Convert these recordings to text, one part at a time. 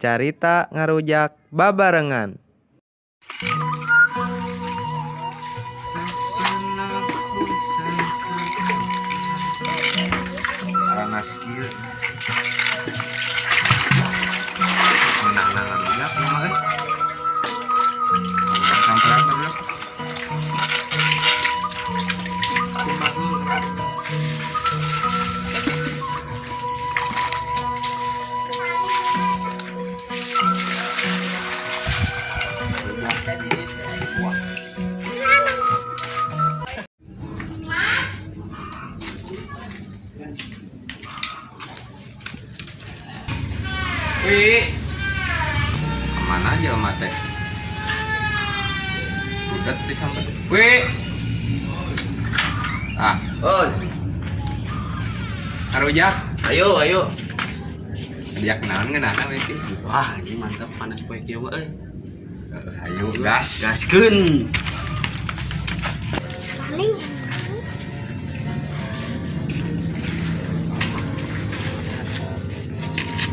Carita ngarujak babarengan. Aranas kieu. Menang ngarujak ieu mah euy. Samperan barudak. Kumaha? Wah. Wih, kemana aja teh? Budak disamper. Wih, ah, Oh, ngarujak. Ayo, ayo. Dia kenalan ngeunana we ki. Wah, ini mantap, panas poe kieu mah euy. Ayo gas. Gaskeun. Paling.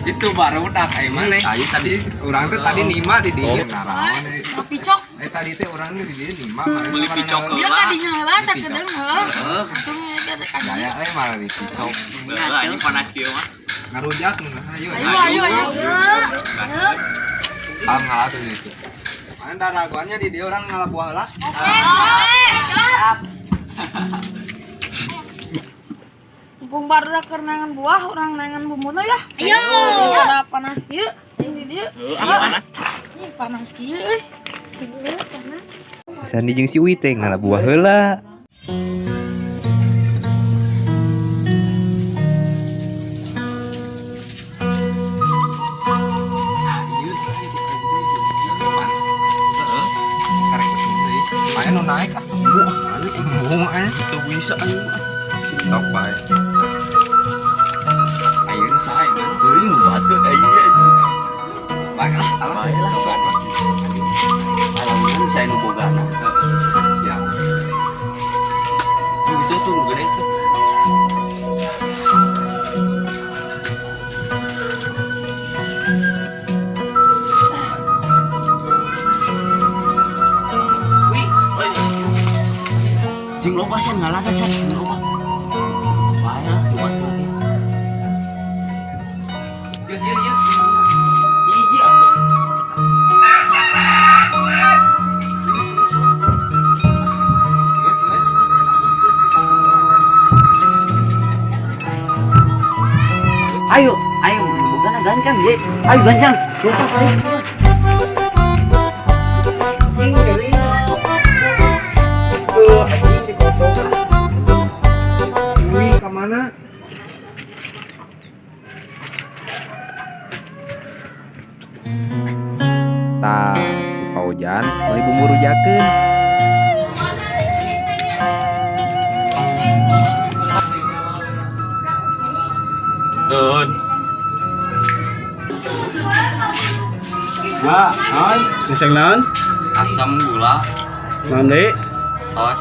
Itu barudak aya mana? Ayo tadi. Urang teh tadi nima di dieu. Oh. Naraon euy. Picok. Eh, tadi teh urang di dieu nima. Beli picok. Dia tadinya heula Dipicok. sakedeung heuh. Langsung ya ka Gaya euy malah dipicok. Heeh, ini panas kieu mah. Ngarujak ngeunah ayo. Ayo, ayo, ayo. Salam ngalah tuh di dieu. Mana raguannya di dieu urang ngalah buah heula. Oke. Mumpung baru keur nangan buah, urang nangan bumbuna ya. Ayo. Ada panas kieu, ini dia. Heeh, panas. Ini panas kieu euy. Si Sandi jeung si Uwi teh ngalah buah heula. Ieu pan. Heeh. Karek usum deui. Mana nu naik ah? Embung ah. Embung ah. Teu bisa aing mah. Sok bae. Ayeuna saha ieu? Teuing nu batu aing anjing. Bae lah, alah. Bae lah, Sok lah. Alaman saya nu bogana. Siap. Tuh itu tuh nu gede tuh. Wih, Oi. Jeung loba san ngalada san, jeung loba. Bae lah nu batu lagi. Yuk, yuk, yuk. Hiji atuh. Geus, geus, geus. Geus, geus. Ayo, ayo, bogana gancang ye. Ayo gancang. Lupa ayo. Anjing si kotok. Wih, ka mana? Tah, si Paujan beli bumbu rujakeun. Tuh. Ah, naon? Ngeseng naon? Asam gula, Naon deui? tos,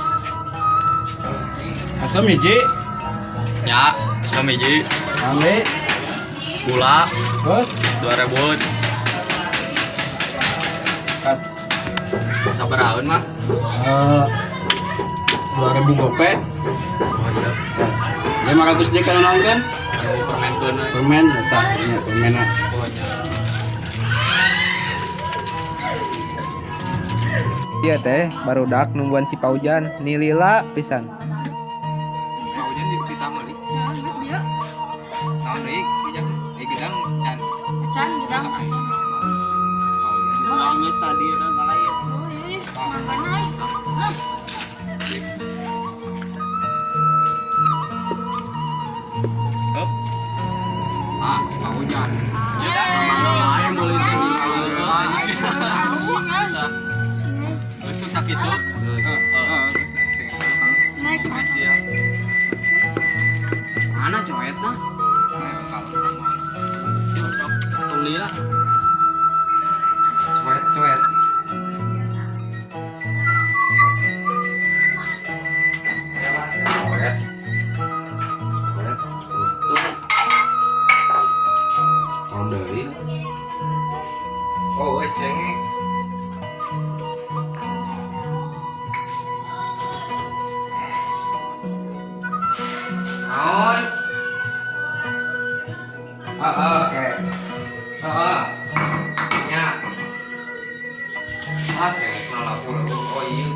Asam hiji. Ya, asam hiji, Naon deui? Gula, Terus 2000. Kat. Sabarahaeun mah? 2000 gope. Oh iya. 500 deui kana naon kan? Anu permenkeun we. Permen eta nya permenna. Oh iya. Iya teh, barudak nungguan si Paujan, nilila pisan. Paujan di kita meuli. Ya, geus bieu. Naon deui rujak? Eh, gedang can. Acan gedang acan. Paujan. Geus tadi eta ngalain. Oh iya, makan euy. Heuh. Hup. Ah, si Paujan. Ya, aing meuli teh Tahu ya. Itu sakitu. Heeh, geus Naik. Geus ya. Mana coetna? Eh, kalau mau. Sok. Tong lila. Coet, coet. Coet. Coet. Tuh. Naon deui? Oh, euy cengek. Naon? Heeh, oke. Heeh. Nya. Ah, cengek mah lapor. Oh iya.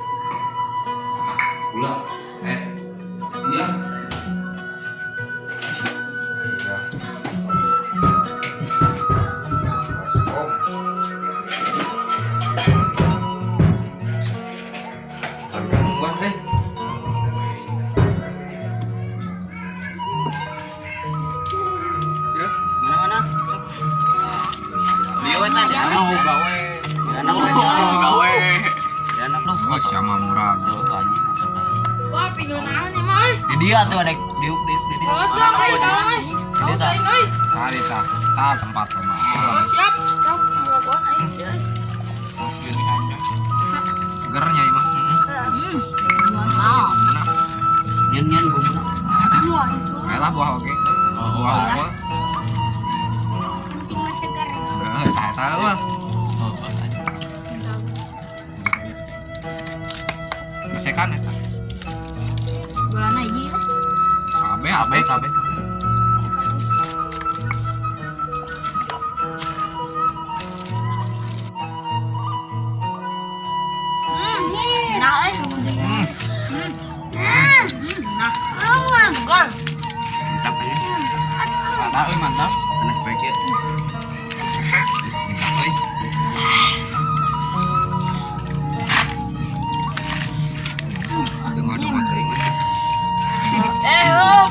Ah, gula. Eh. Iya. Iya. Baskom. Baru udah nungguan, eh. Ya. Mana-mana? Lieu eta di Mau gawe. Anak gawe. Di anak dong. Oh, siapa murah. Tuh anjing. Wah, pingeunahan ieu mah euy. Di dia tuh ada diuk diuk di dia. Oh, siap euy, kalau euy. Di dia tah. Aing euy. Tadi tah, tah tempat loba. Oh, siap. Siap, ngabogohan aing euy. Gini aja. Segernya ieu mah. Mantap. Enak. Nyen nyen bumbuna. Baiklah buah oke. Oh, Buah unggul. Penting mah segar. Eh, tah tah mah. Oh, anjing. Gesekan eta. Bulan hiji lah. Kabeh kabeh kabeh. Nah, euy. Nah. Segar. Mantap aja. Mantap euy, mantap. Aneh baik ya. Mantap euy. Dengar dong teuing. Eh, oh.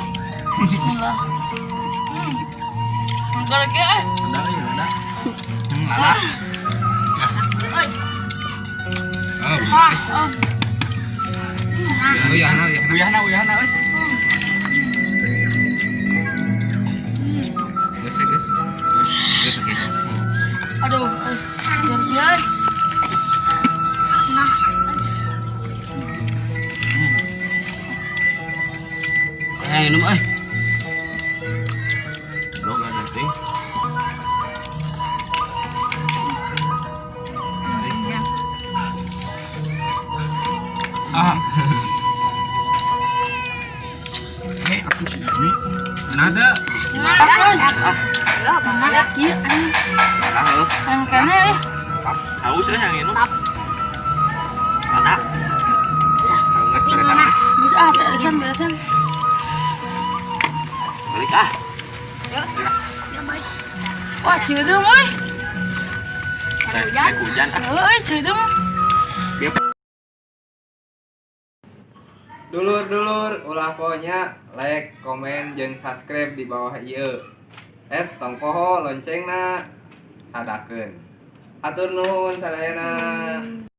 Bismillah. Segar lagi euy. Ada euy, ada. Ada. Euy. Oh, Ah, oh. uyahna uyahna. Uyahna uyahna euy. Geus ya, geus. Geus oke. Aduh, euy. Segar ieu. Nah, Eh, minum euy. Lo gak ada teh. Ah, Eh, aku si ini. nada. nah, kieu anjing. Ada heuh. Yang kene euy. Haus euy yang minum. Ada. Geus beresan. Geus ah, beresan beresan. Balik ah. Wah, ceudeum euy. Rek hujan ah. Euy, ceudeum. Dulur-dulur ulah poho like, komen, jeung subscribe di bawah ieu. Es tong poho loncengna sadakeun. Hatur nuhun sadayana.